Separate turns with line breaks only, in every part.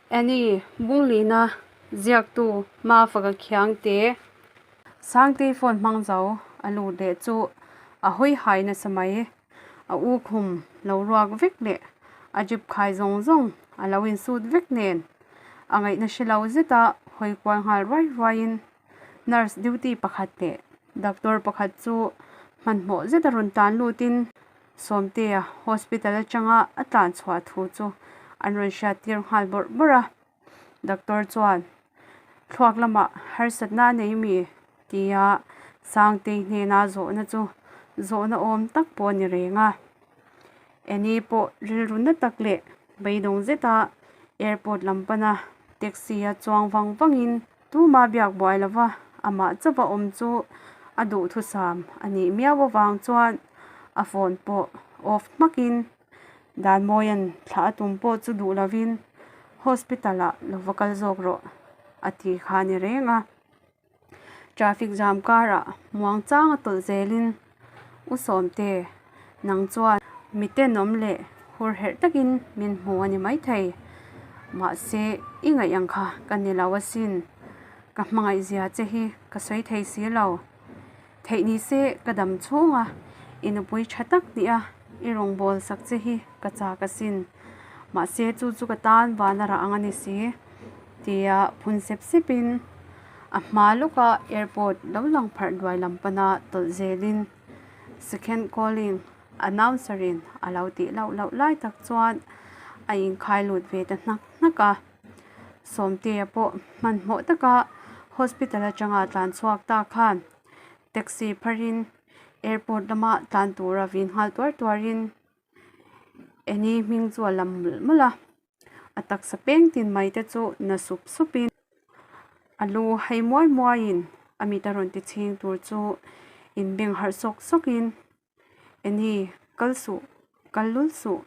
Annie, Bunglina, ziaktu Mafaka Khiangte, Sangtei phone hmang zo a lut leh chu a hawi hai nasa mai. A u khum lo ruak vek leh a drip khai zawng zawng a lo insut vek nen a ngaihna hre lo zeta hawi kual nghal ruai ruaiin nurse duty pakhat leh doctor pakhat chu hmanhmawh zeta rawn tlan lutin Sawmtea hospital atanga a tlan chhuah thu chu an rawn hriat tir nghal bawrh bawrh a, doctor chuan thluak lamah harsatna a nei mi tia Sangtei hnena zawhna chu zawhna awm tak pawh a ni reng a, Annie pawh rilru na tak leh beidawng zeta airport lam pana taxi a chuang vang vangin Tuma biak buai lova amah chauh a awm chu a duhthusam a nih miau avang chuan a phone pawh off hmakin Danmawia'n thla a tum pawh chu duh lovin hospital ah lo va kal zawk rawh a ti kha a ni reng a. Traffic jam karah muang chang a tawlh zelin U Sawmte nang chuan mi tenawm leh hur herh takin min hmu a ni maithei. Mahse, i ngaih ang kha ka ni lo asin. Ka hmangaih zia che hi ka sawi thei si lo. Theih ni se ka dam chhung a, i nupui tha tak nia i rawngbâwl sak che hi ka châk asin. Mahse, chu chu ka tân vân a rah ang a ni si. Tia phun sep sepin a hma lawka airport lo lang pharh duai lam pana tawlh zelin second calling announcer in a lo tih loh loh lai tak chuan a inkhai lut ve ta hnak hnak a. Sawmtea pawh hmanhmawh taka hospital atanga tlan chhuak ta khan taxi pharin airport lama tlan tura vin nghal tuar tuarin Annie hming chu a lam mawlh mawlh a. A taksa peng tin mai te chu na sup sup in a lu hei muai muai in a mit a rawn ti chhing tur chu in beng harh sawk sawk in Annie kal suh kal lul suh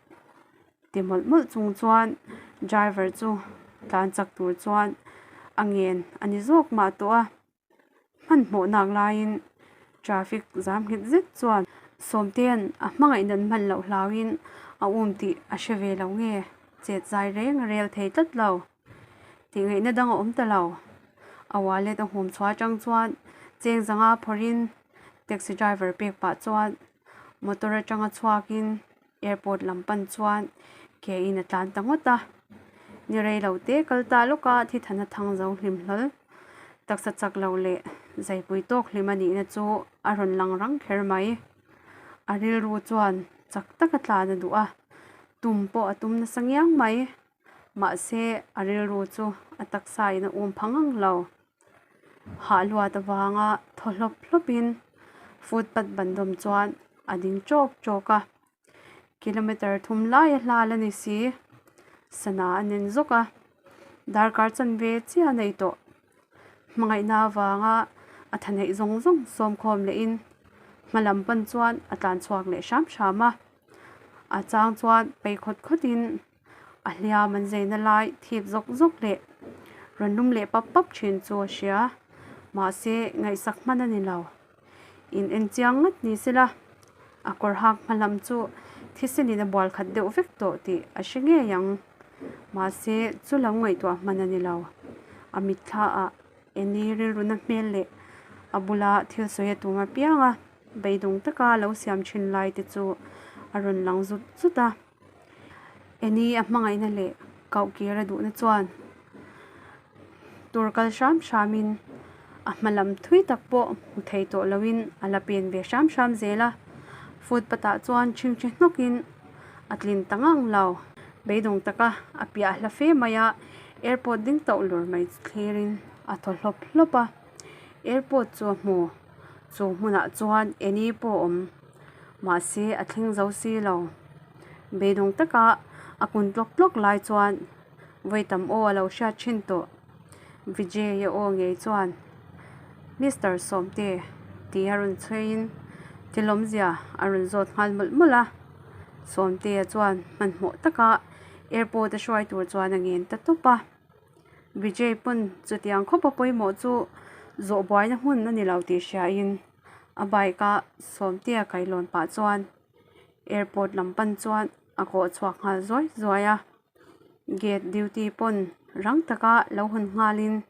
ti mawlh mawlh chung chuan driver chu tlan chak tur chuan a ngen a ni zawk mah tawh a. Hmanhmawh nak laiin traffic zam nghet zet chuan Sawmtea'n a hmangaih dan hman loh hlauin a um tih a hre ve lo nge chet zai reng a rel thei tlat lo. Tih ngaihna dang a awm ta lo. A wallet a hum chhuah atang chuan cheng zanga phawrhin taxi driver pek pah chuan motor atanga chhuakin Airport lam pan chuan ke in a tlan ta ngawt a, ni rei lo te kal ta lawk a thi than a thang zo hlim hlawl. Taksa chak lo leh zaipui tawk hlim a nihna chu a rawn lang rang kher mai. A rilru chuan chak taka tlan a duh a, tum pawh a tum nasa ngiang mai. Mahse a rilru chu a taksa in a um pha ngang lo. Hah luat avanga thaw hlawp hlawpin footpath ban dawm chuan a ding ṭawk ṭawk a, kilometer thum laia hlal a ni si, sana a nen zawk a, darkar chanve chiah a nei tawh. Hmangaihna avanga a tha neih zawng zawng sawmkhawm lehin hma lam pan chuan a tlan chhuak leh hram hram a, a chang chuan pei khawt khawtin A hliam an zeina lai thip zawk zawk leh rawn lum leh pap pap thin chu a hria. Mahse, ngaihsak hman a ni lo. In en chiang ngat ni sela, a kawr hak hma lam chu thisenin a bual khat deuh vek tawh tih a hre ngei ang. Mahse, chu lo ngaihtuah hman a ni lo. A mitthlaah Eni rilruna hmel leh a bula thil sawi a tum apiang a, beidawng taka lo siam thin lai te chu a rawn lang zut zut a. Eni a hmangaihna leh koh kir a duhna chuan tur kal hram hramin a hma lam thui tak pawh hmu thei tawh loin a la pen ve hram hram zel a, footpath ah chuan ṭhingṭhi hnawkin a tlin ta ngang lo. Beidawng taka a piah hla fe mai a, airport ding tauh lur mai chu thlirin a thaw hlawp hlawp a, airport chu a hmu chu hmunah chuan Eni pawh a awm. Mahse a thleng zo si lo. Beidawng taka a kun tlawk tlawk lai chuan vawi tam aw a lo hriat thin tawh. Vijay-a aw ngei chuan Mister Sawmte tih a rawn chhuiin thilawmzia a rawn zawt nghal mawlh mawlh a. Sawmtea chuan hmanhmawh taka airport a hruai tur chuan a ngen ta tawp a. Vijay pawn chutiang khawpa pawimawh chu zawh buaina hmun a ni lo tih hriain A bike a Sawmtea kailawn pah chuan airport lam pan chuan a kawh chhuak nghal zuai zuai a, gate duty pawn. rang taka lo hawn nghalin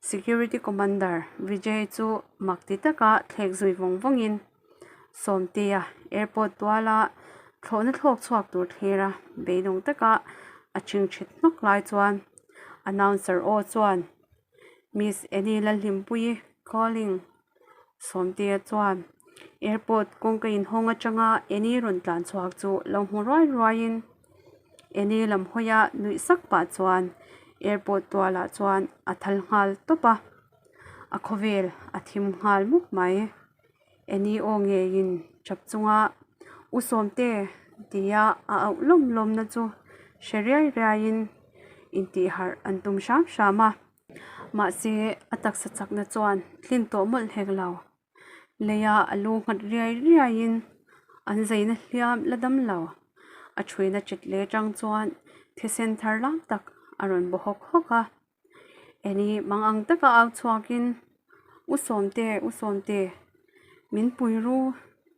Security Commander Vijay chu mak ti taka thlek zui vawng vawngin Sawmtea airport tuala thlawhna thlawk chhuak tur thlira beidawng taka a chingchhit hnawk lai chuan announcer aw chuan Miss Annie Lalhlimpuii calling Sawmtea chuan airport kawngka inhawng atanga Annie rawn tlan chhuak chu lo hmu ruai ruaiin Annie lam hawia nuih sak pah chuan airport tualah chuan a thal nghal tawp a, a khawvel a thim nghal mup mai. Annie aw ngeiin chap chunga U Sawmte tia a auh lawm lawmna chu hre riai riaiin intihharh an tum hram hram a. Mahse, a taksa chakna chuan tlin tawh mawlh hek lo. Leia a lu nghat riai riaiin an zeina hliam la dam lo. A thuina chet leh atang chuan thisen thar lam tak a rawn baw hawk hawk a. Eni mang ang taka au chhuakin, U Sawmte, U Sawmte, min pui ru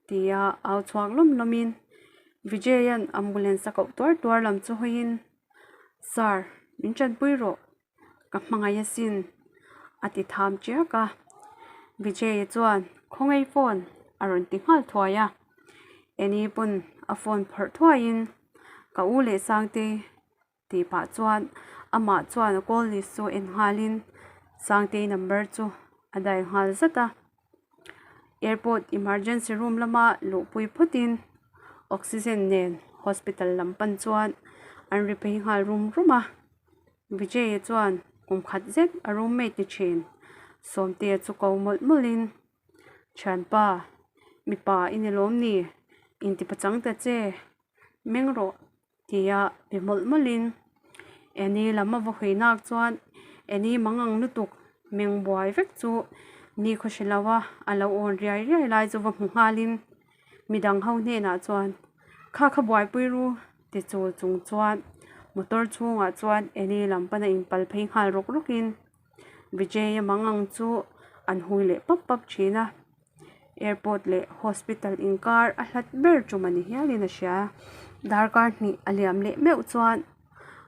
tia au chhuak lawm lawmin Vijay-a'n ambulance a koh tuar tuar lam chu hawiin, Sir, min tanpui rawh. Ka hmangaih asin, a ti tham chiak a. Vijay chuan khawngaih phone a rawn ti nghal thuai a. Annie pawn a phone phawrh thuaiin ka u leh Sangtei tih pah chuan amah chuan a call list chu en nghalin Sangtei number chu a dial nghal zat a. Airport emergency room lama luhpui phawtin oxygen nen hospital lam pan chuan an ri phei nghal rum rum a. Vijay-a chuan kum khat zet a roommate ni thin Sawmtea chu ko mawlh mawlhin, Thianpa, mipa i ni lawm ni? Intipachang ta che, meng rawh tia be mawlh mawlhin Annie lam a va hawi nak chuan Annie mang ang lutuk meng buai vek chu ni khaw hre lo a, a lo awn riai riai lai chu va hmu nghalin midang ho hnenah chuan Kha kha buaipui ru ti chul chung chuan motor chhungah chuan Annie lam pana inpal phei nghal rawk rawkin Vijay-a mang ang chu an hui leh pap pap thin a. Airport leh hospital inkar a hlat ber tum a ni hialin a hria. Darkar hnih a liam leh meuh chuan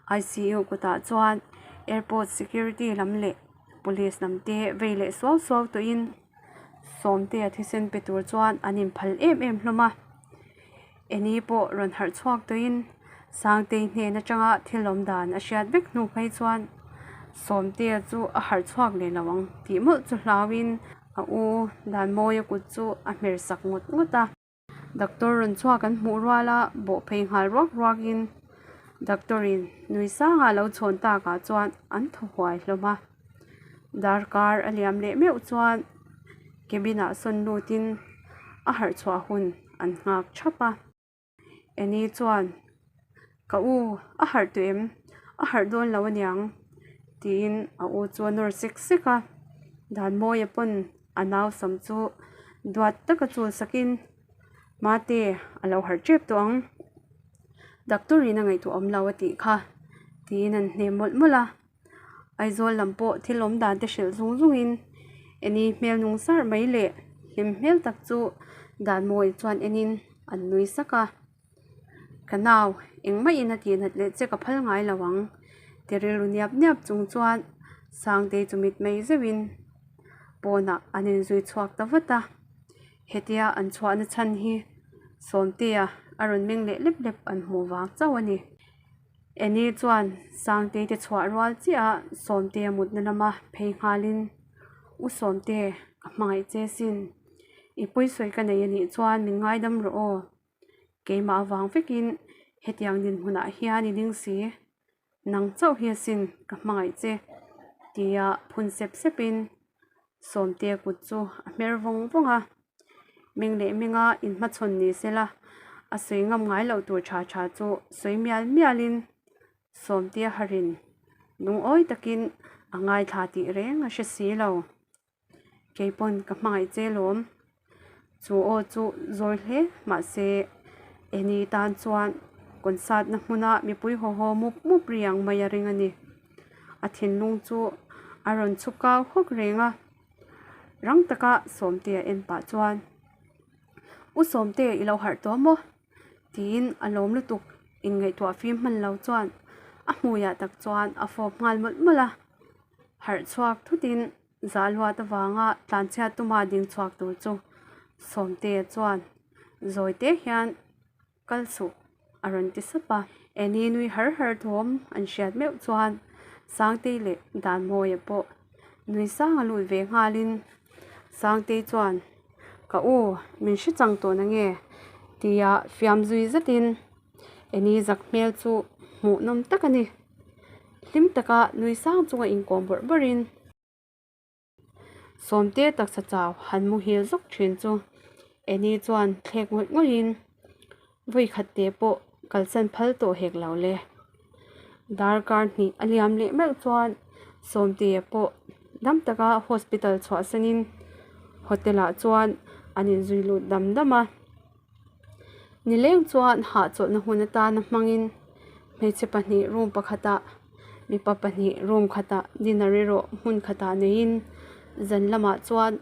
I_C_U kutah chuan airport security lam leh police lam te vei leh suau suau tawhin Sawmtea thisen pe tur chuan an inphal em em hlawm a. Annie pawh rawn harh chhuak tawhin Sangtei hnen atanga thil awm dan a hriat vek hnu phei chuan Sawmtea chu a harh chhuak leh lo ang tih mawlh chu hlauhin a u Danmawia kut chu a hmer sak ngawt ngawt a. Doctor rawn chhuak an hmuh rual a, bawh phei nghal ruak ruakin Doctor in nui sanga lo chhawn takah chuan an thaw huai hlawm a. Darkar a liam leh meuh chuan cabin ah sawn lutin a harh chhuah hun an nghak thap a. Annie chuan, Ka u, a harh tawh em? A harh dawn lo aniang, tiin a u chu a nawr sek sek a. Danmawia pawn a nau sam chu duat taka chul sakin, Mate, a lo harh tep tawh ang. Doctor in a ngaihtuah awm lo a tih kha, tiin an hnem mawlh mawlh a. Aizawl lam pawh thil awm dan te hrilh zung zungin Annie hmel nung sar mai leh hlim hmel tak chu Danmawii chuan enin an nui sak a. Ka nau, engmah in a tihnat leh che ka phal ngai lo ang ti rilru niap niap chung chuan Sangtei chu mit mei zeuhin pawnah an inzui chhuak ta vat a. Hetia an chhuahna chhan hi Sawmtea a rawn meng leh lep lep an hmuh vang chauh a ni. Annie chuan Sangtei te chhuah rual chiah a Sawmtea mutna lama phei nghalin, U Sawmte, ka hmangaih che sin. I pawisawi ka nei anih chuan min ngaidam rawh aw. Keimah avang vekin hetiang dinhmunah hian i ding si. Nang chauh hi asin ka hmangaih che, tia phun sep sepin Sawmtea kut chu a hmer vawng vawng a, meng leh menga inhmachhawn ni sela a sawi ngam ngai loh tur tha tha chu sawi mial mialin Sawmtea harin lungawi takin a ngaithla tih reng a hre si lo. Keipawn ka hmangaih che lawm. Chu aw chu zawi hle mahse Annie tan chuan concert na hmuna mipui haw haw mup mup ri ang mai a ring a ni. A thinlung chu a rawn chhuk kau hawk reng a, rang taka Sawmtea en pah chuan, U Sawmte i lo harh tawh maw? tiin a lawm lutuk inngaihtuah fim hman lo chuan. A hmuiah tak chuan a fawp nghal mawlh mawlh a. Harh chhuak thutin Zahluat avanga tlanchhiat tuma ding chhuak tur chu Sawmtea chuan zawi te hian kal suh a rawn ti sap a. Eni nui har har thawm an hriat meuh chuan Sangtei leh Danmawia pawh nui sang a lut ve nghalin Sangtei chuan Ka u, min hre chang tawh na nge? tia fiam zui zetin Eni zak hmel chu hmuhnawm tak a ni. Hlim taka nui sang chunga inkawm bawrh bawrhin Sawmte taksa chau han muhil zawk thin chu Eni chuan thlek ngawih ngawihin vawi khat te pawh kalsan phal tawh hek lo le. Darkar hnih a liam leh meuh chuan Sawmtea pawh dam taka hospital chhuahsanin hotel ah chuan an inzui lut dam dam a. Nileng chuan hahchawlhna hun atana hmangin hmeichhe pahnih room pakhatah mipa pahnih room khatah dinner erawh hmun khatah neiin zan lamah chuan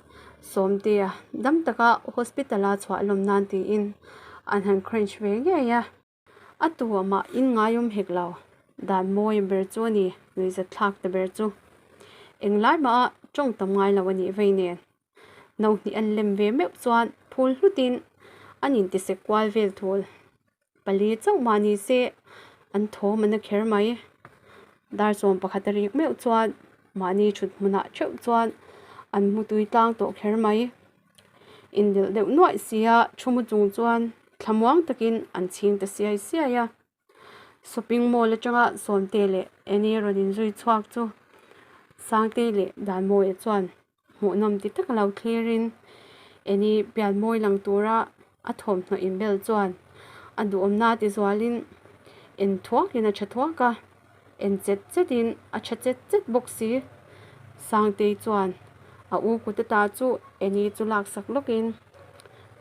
Sawmtea dam taka hospital a chhuah lawm nan tiin an han cranch ve ngei a. A tuamah in ngaiawm hek lo dan mawi ber chu a ni nuihzat thlak ta ber chu englai mah a tawng tam ngai lo a nih vei nen. No hnih an lem ve meuh chuan phul hlutin an intisek kual vel thul. Pali chauh mah ni se an thawm a na kher mai. Dar sawm pakhat a rik meuh chuan mahni thut hmunah theuh chuan an mu tui tlang tawh kher mai. Indilh deuh nuaih sia thu mu chung chuan thlamuang takin an chhing ta siai siai a. Shopping mall atanga Sawmte leh Annie rawn inzui chhuak chu Sangtei leh Danmawia chuan hmuhnawm ti tak lo thlirin Annie pian mawi lang tura a thawmhnaw inbel chuan a duhawmna ti zualin en thuakin a tha thuak a, en chet chetin a tha chet chet bawk si. Sangtei chuan a u kut ata chu Annie chu laksak lawkin,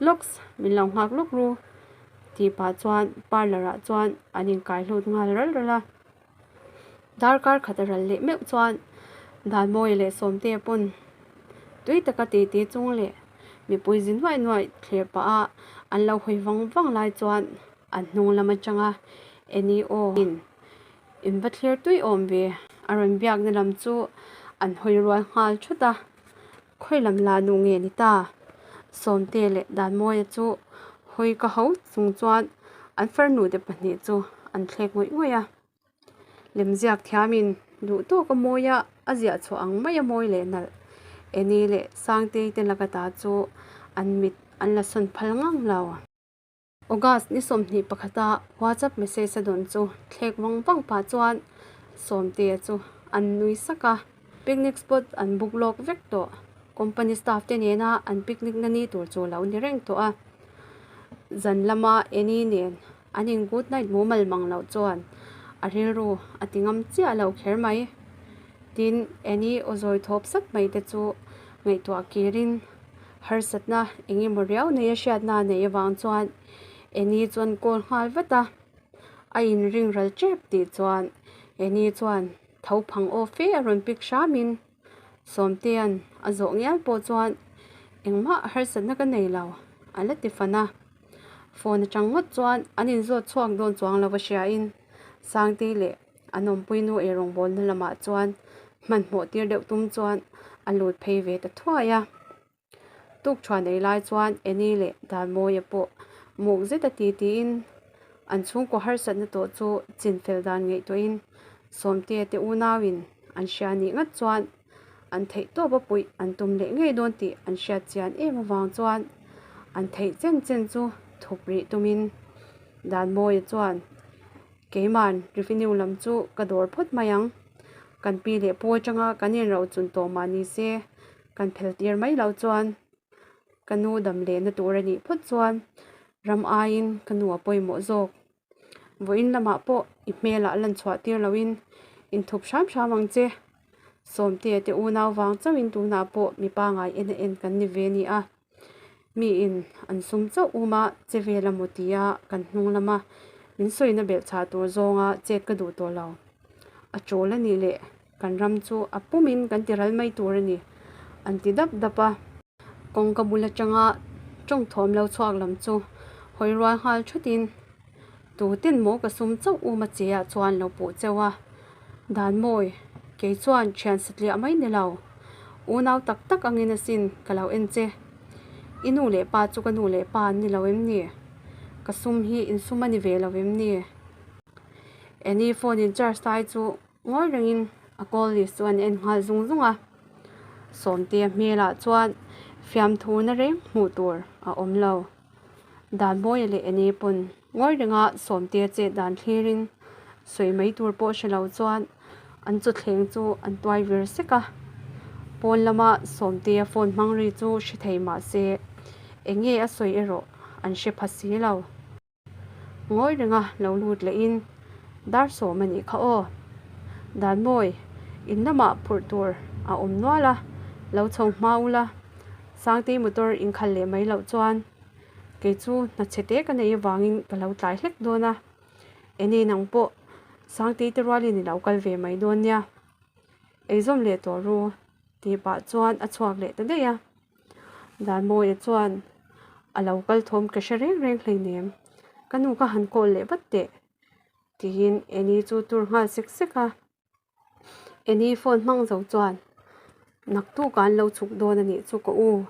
Lawks, min lo nghak lawk ru. Tih pah chuan parlour ah chuan an inkai hlut nghal ral ral a. Darkar khat a ral leh meuh chuan Danmawia leh Sawmtea pawn tui taka titi chung leh mipui zi nuaih nuaih thlir pah a an lo hawi vang vang lai chuan an hnung lam atanga Annie aw in in va thlir tui awm ve a rawn biakna lam chu an hawi rual nghal thut a. Khawi lam la nu nge ni ta? Sawmte leh Danmawia chu hawi ka ho chung chuan an farnu te pahnih chu an thlek ngawih ngawih a. Lemziak thiamin duh tawk a mawi a, a ziah chhuah ang mai a mawi leh nalh. Eni leh Sangtei te laka ta chu an mit an la sawn phal ngang lo. August ni 21 a WhatsApp message a dawn chu thlek vang vang pah chuan Sawmtea chu an nui sak a, picnic spot an book lawk vek tawh. Company staff te nena an picnic na ni tur chu lo ni reng tawh a. Zan lama Annie nen an in good night mumal mang loh chuan a rilru a ti ngam chiah lo kher mai. Tin, Annie aw zawi thawp sap mai te chu ngaihtuah kirin Harsatna eng emaw riau nei a hriatna a neih avang chuan Annie chuan call nghal vat a, a inring ral tep tih chuan Annie chuan tho phang aw fe a rawn pick hramin Sawmtea'n a zawh ngial pawh chuan engmah harsatna ka nei lo a la ti fan a, phone atang ngawt chuan an inzawt chhuak dawn chuang lo a hriain Sangtei leh An awmpuinu eirawngbawlna lamah chuan hmanhmawh tir deuh tum chuan a lut phei ve ta thuai a. Tukṭhuan ei lai chuan Annie leh Danmawia pawh muk zet a ti tiin an chhungkaw harsatna tawh chu chinfel dan ngaihtuahin Sawmtea te unauin an hria nih ngat chuan an theih tawp a puih an tum leh ngei dawn tih an hriat chian em avang chuan an theih chen chen chu thup rih tumin Danmawia chuan Keiman revenue lam chu ka dawr phawt mai ang. Kan pi leh pu atanga kan inro chun tawh mah ni se, kan phel tir mai loh chuan ka nu dam lehna tur a nih phawt chuan ram aiin ka nu a pawimawh zawk. Vawiin lamah pawh i hmelah lan chhuah tir loin inthup hram hram ang che. Sawmtea te unau vang chauhin tunah pawh mipa ngai en a en kan ni ve a ni a. Mi in an sum chauh um a, che vel a maw tia kan hnung lama min sawina belh chah tur zawnga chet ka duh tawh lo. A ṭawl a nih leh kan ram chu a pumin kan ti ral mai tur a ni, an ti dap dap a. Kawngka bul aṭanga ṭawng thawm lo chhuak lam chu hawi rual nghal ṭhutin. Tuten maw ka sum chauh um a che ah chuan lo puh cheu a, Danmawi, kei chuan thian satliah mai ni lo, unau tak tak angin asin ka lo en che. I nu leh pa chu ka nu leh pa an ni lo em ni? Ka sum hi insum a ni ve lo em ni? Annie phone in charge lai chu Ngawi rengin a call list chu an en nghal zung zung a, Sawmtea hmelah chuan fiamthu na reng hmuh tur a awm lo. Danmawia leh Ene pawn ngawi renga Sawmtea chet dan thlirin sawi mai tur pawh hre lo chuan an chawthleng chu an tuai vir sek a. Pawn lama Sawmtea phone hmang ri chu hre thei mah se eng nge a sawi erawh an hre pha si lo. Ngawi renga lo lut lehin dar sawm a nih kha aw. Danmawi, in lamah phurh tur a awm nual a, lo chho hma ula, Sangtei motor inkhal leh mai loh chuan kei chu hna chhe te ka nei avangin ka lo tlai hlek dawn a, ene nang pawh Sangtei te rualin i lo kal ve mai dawn nia, eizawm leh tawh ru tih pah chuan a chhuak leh ta daih a. Danmawia chuan a lo kal thawm ka hre reng reng hleinem, ka nu ka han call leh vat teh tiin Annie chu tur nghal sek sek a. Annie phone hmang zo chuan naktuk ah an lo chhuk dawn a nih chu ka u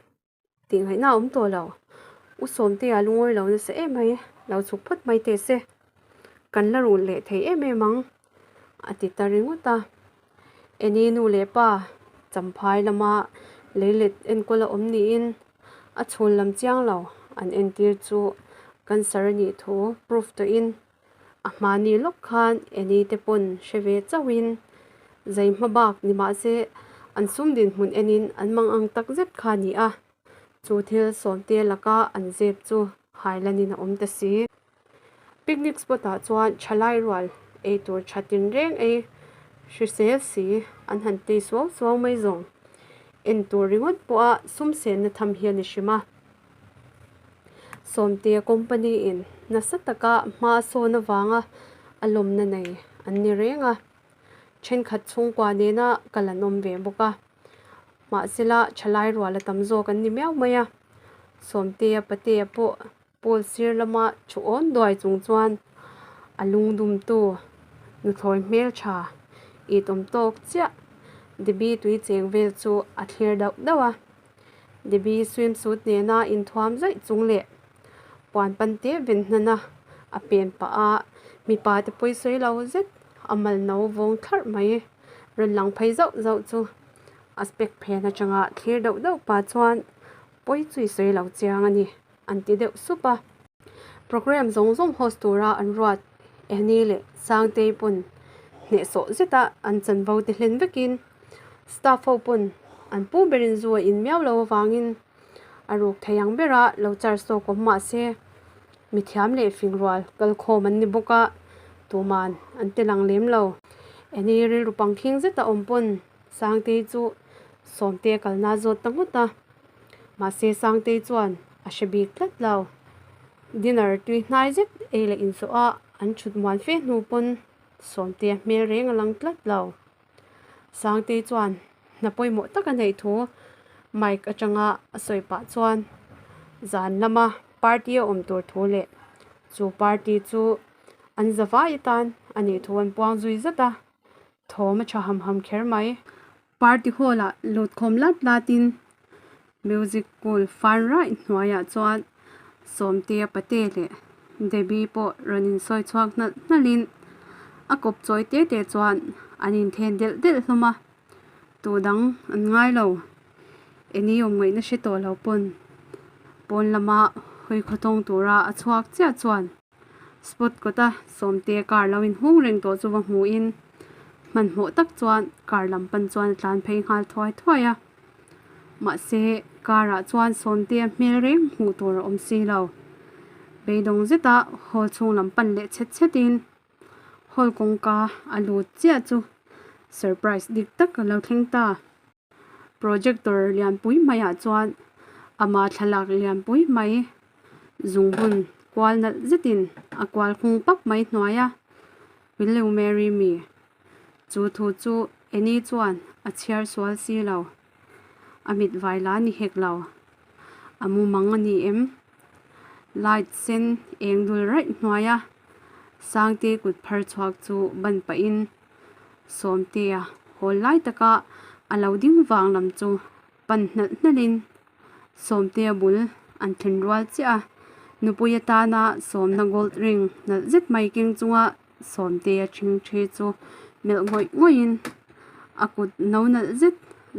tih ngaihna a awm tawh lo, U Sawmtea lungawi lo nasa em mai, lo chhuk phawt mai teh se, kan la rulh leh thei em em ang a ti ta ringawt a. Eni nu leh pa Champhai lama leilet enkawl a awm niin a chhun lam chiang lo an entir chu cancer a nih thu proof tawhin a hmani lawk khan Eni te pawn hre ve chauhin zai hma bak ni mahse an sum dinhmun enin an mang ang tak zet kha a ni a, chu thil sawmte laka an zep chu hailanin a awm ta si. Picnic spot ah chuan thalai rual ei tur tha tinreng ei hrisel si an han tei suau suau mai zawng. En tur ringawt pawha sum senna tham hi a ni hrim a. Sawmtea company in nasa taka hma a sawn avanga a lawmna nei an ni reng a. Thenkhat chhungkua nena kal an awm ve bawk a. Mahsela thalai rual a tam zawk an ni miau mai a. Sawmtea patea pawh Paul sir lama thu awn duai chung chuan a lungdumtu nuthlawi hmeltha it awm tawk chiah Debbie tui cheng vel chu a thlir dauh dauh a. Debbie swimsuit nena inthuam zaih chung leh puan pan te ven hnana a pen pah a, mipa te pawi sawi lo zet a mal no vawng thlarh mai rawn lang phei zauh zauh chu a spec phen atanga thlir dauh dauh pah chuan pawi chu i sawi lo chiang a ni. an ti deuh sup a. Programme zawng zawng host tura an ruat Annie leh Sangtei pawn hnehsawh zeta an chanvo te hlen vekin staff ho pawn an pu berin zu a in miau lo avangin a ruk thei ang bera lo charge tawk awm mah se mithiam leh fingrual kalkhawm an ni bawk a, tuman an tel ang lem lo. Annie rilru pangkhing zeta awm pawn Sangtei chu Sawmte kalna zawt ta ngawt a. Mahse Sangtei chuan a hre bik tlat lo. Dinner tui hnai zet ei leh inzawh a an thut muan fe hnu pawn Sawmtea hmel reng a lang tlat lo. Sangtei chuan hna pawimawh tak a neih thu mic atanga a sawi pah chuan zan lama party a awm tur thu leh chu party chu an zavai atan a nih thu an puang zui zat a, thawm a tha ham ham kher mai. Party hall ah lut khawm lat lat in music cool far raih hnuaiah chuan Sawmtea pate leh Debbie pawh rawn in sawi chhuak hnalh hnalh in a kawp chawi te te chuan an in then delh delh hlawm a, tu dang an ngai lo eng awm ngaihna hre tawh lo pawn pawn lama hawi khawthawng tura a chhuak chiah chuan. Spot kawta Sawmte car lo inhung reng tawh chu va hmuhin hmanhmawh tak chuan car lam pan chuan a tlan phei nghal thuai thuai a. Mahse car ah chuan Sawmtea hmel reng hmuh tur a awm si lo. Beidawng zeta hall chhung lam pan leh chhet chhetin hall kawngka a lut chiah chu surprise dik tak a lo thleng ta. Projector lianpui maiah chuan ama thlalak lianpui mai zungbun kual nalh zetin a kual khung pap mai hnuai a will you marry me chu thu chu Annie chuan a chhiar sual si lo a mit vai la ni hek lo a mumang a ni em light sen eng dul raih hnuai a. Sangtei kut phar chhuak chu ban pahin Sawmtea hawl lai taka a lo ding vang lam chu pan hnalh hnalhin Sawmtea bul an thlen rual chiah a, nupui atana sawmna gold ring nalh zet mai keng chunga Sawmtea ṭhingṭhi chu melh ngawih ngawihin a kut no nalh zet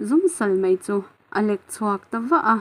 zum sal mai chu a lek chhuak ta vah a.